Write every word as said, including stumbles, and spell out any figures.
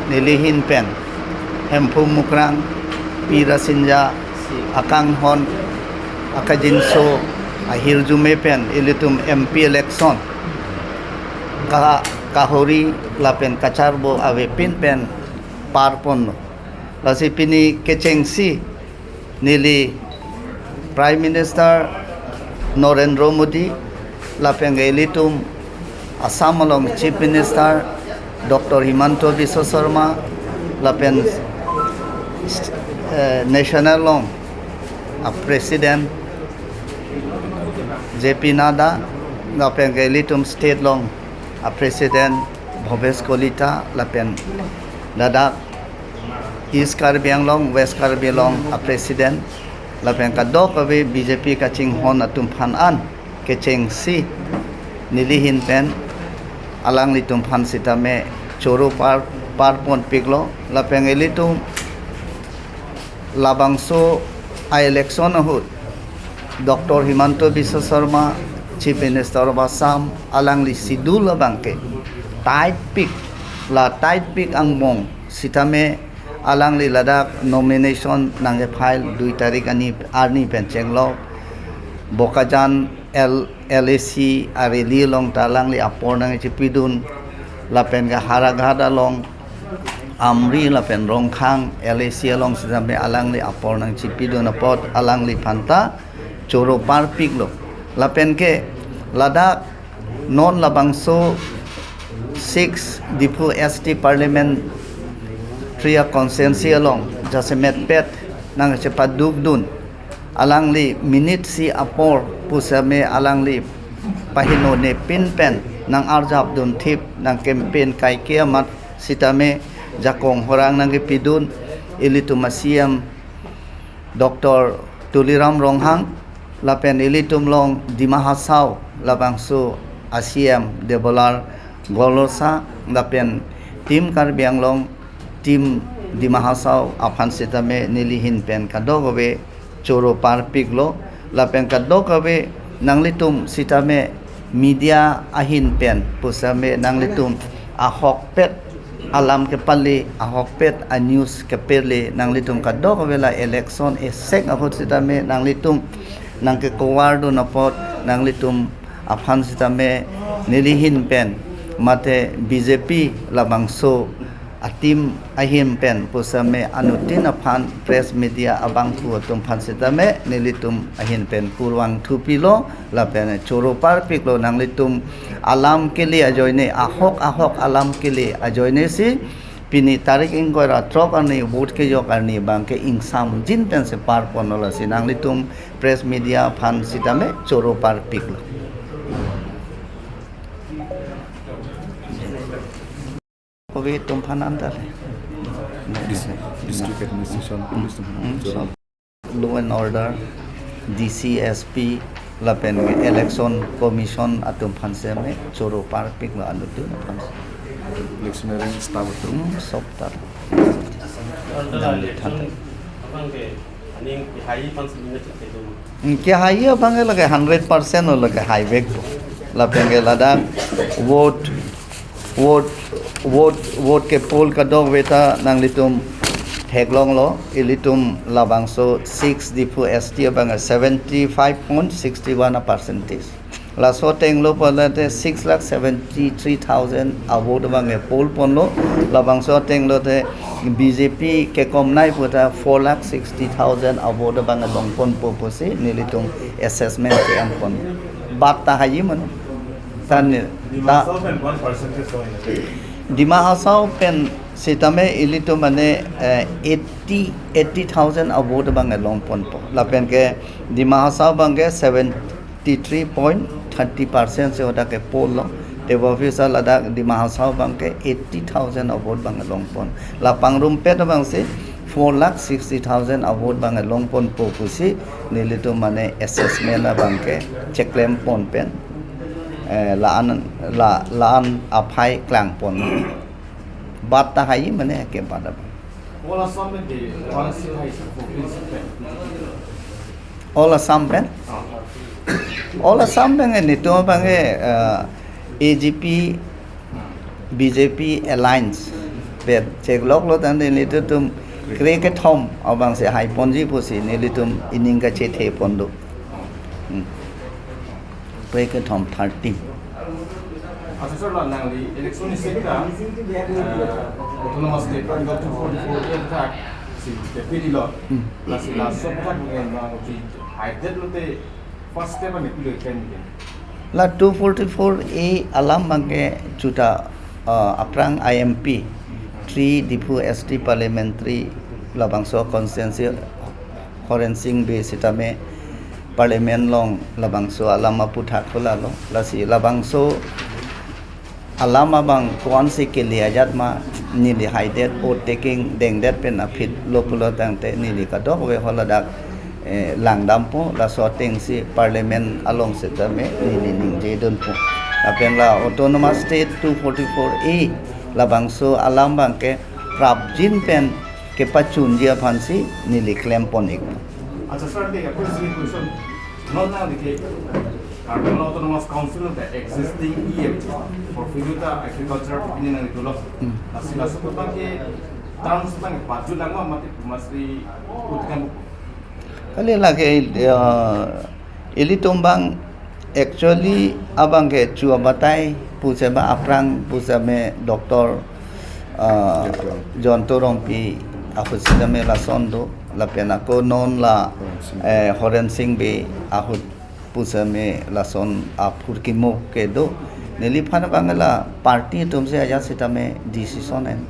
nelihin pen Hemphu Mukrang, Pi Rasinja akanghon, akajinso ahirjume pen ilitum M P election ka, kahori lapen kacharbo avepin pen parponlo. Lasi pini kechengsi neli Prime Minister Narendra Modi lapen ke ilitum Assam along Chief Minister Doctor Himanta Biswa Sarma lapen, eh, national along a President J P Nadda lapen ke ilitum state along a President Bhabesh Kalita lapen ladak East Karbi Anglong, West Karbi Anglong a President lapen kadokave B J P kachinghon atum aphan an kechengsi nelihin pen alanglitum aphan sitame choro par, parponpiklo. Lapen ilitum labangso a election ahut Doctor Himanta Biswa Sarma, Chief Minister of Assam, alangli schedule abangke tight pik, la tight pik angbong sitame alangli ladak nomination nangke-file dui tarik ani arni pen chenglok. Bokajan L, L A C a rally along ta alangli apor nangchipidun, lapen ke Howraghat along Amri lapen Rongkhang L A C along sitame alangli apor nangchipidun apot alangli aphanta choro parpiklo. Lapen ke ladak non labangso six Diphu S T Parliamentary Constituency along jasemet pet nangchepadukdun, alangli minute isi apor pusitame alangli pahinone pinpen nang-arjapdun thip, nang campaign kaike amat sitame jakong horang nangkepidun ilitum a C M Doctor Tuliram Ronghang, lapen ilitum along Dima Hasao labangso a C M Debolal Gorlosa, lapen Team Karbi Anglong, Team Dima Hasao aphan sitame nelihin pen kadokave choro parpiklo, lapen kadokave nanglitum sitame media ahin pen pusitame nanglitum ahokpet alam kepale, ahokpet a news kepale, nanglitum kadokave la election esek ahut sitame nanglitum nangke-cover dun apot nanglitum aphan sitame nelihin pen mate B J P labangso a team ahin pen pusitame anuttin aphan press media abangphu atum aphan sitame nelitum ahin pen kurvangthu pilo lapen choro parpiklo. Nanglitum alam kele ajoine, ahok ahok alam kele ajoine si pini tarik ingkoi ra throk arni vote kejok arni abangke ingsamjin pensi parponlo, lasi nanglitum press media aphan sitame choro parpiklo. Kove atum aphan anta le. Dis-, District Administration, Police atum aphan. Hmm, so law and order, D C, S P, lapen Election Commission atum aphan sitame choro parpiklo, anuttin aphan. Electioneering staff atum. Hmm, sob ta. Dam le than. Aning kehai aphan si mina chakthedun. Hmm, kehai abang lake hundred percent lo, lake haivekpo. Lapen ke ladak vote, vote, vote, vote ke-poll kadokave ta nanglitum theklonglo, ilitum labangso six Diphu S T abang seventy-five point six one a percentage. Laso atenglo pulote six lakh seventy-three thousand a vote abang e-poll ponlo. Labangso atenglo te B J P kekomnei pu ta four lakh sixty thousand a vote abang e-longponpo pusi nelitum assessment ke-enpon. Bat ta haji mane. Tan ta Dima Hasao pen one percentage lo ini. Dima Hasao pen sitame ilitum mane, eh, eighty, eighty thousand a vote abang e-longponpo. Lapen ke Dima Hasao abang ke seven three point thirty percent si hadak ke-poll lo. Tebo officer ladak Dima Hasao abang ke eighty thousand a vote abang e-longpon. La pangrumpet abang si four lakh sixty thousand a vote abang e-longponpo pusi nelitum mane assessment abang ke cheklempon pen, eh, la-an, la, la-an aphai klangpon. Bat ta haji mane ke bat abang. All Assam pen ke one seat hai sir, fourteen seat pen. All Assam pen? Ah. All Assam pen ke netum abang ke, eh, A G P, B J P alliance Bet chekloklo tangte nelitum kre kethom abang si haiponji pusi nelitum ining kachethe pon do. Hmm. Kre kethom thirteen. Aso sir, la nangli election ni sekta, eh, Autonomous State Article two forty-four A athak si kepidi lo. Hmm. Lasi laso athak mungkin bang uji haidet lote first step ani pilo ikan mungkin. La two forty-four A alam abangke chuta, uh, aphrang I M P, three Diphu S T parliamentary labangso constituency Horensing Bey sitame parliament along labangso alam aputhak pulalo. Lasi labangso alam abang ko-ansi kele ajat ma neli haidet, oath taking dengdet pen aphi lo pulo tangte neli kadokave haladak, eh, langdampo, laso atengsi parliament along sitame neli ningjedunpo. Lapen la Autonomous State two forty-four A labangso alam abangke prapjin pen kepachunji aphansi neli klempon ik. Acha sir, ke question, question. Non nangli ke Karbi Anglong Autonomous Council the existing E M for Filuta Agriculture pini nangli tulo. Hmm. Lasi laso kotang ke terms tang paju langma mati pumasri utkan. Kali lake, uh, ilitum abang actually abangke chu abatai pusitame aphrang pusitame doctor, uh, Jonto. Jonto Rongpi ahut sitame lason do, lapen ako non la, Horensing. Eh, Horensing Bey ahut pusitame lason aphurkimo kedo. Neliphan abang la party atumsi ajat sitame decision en.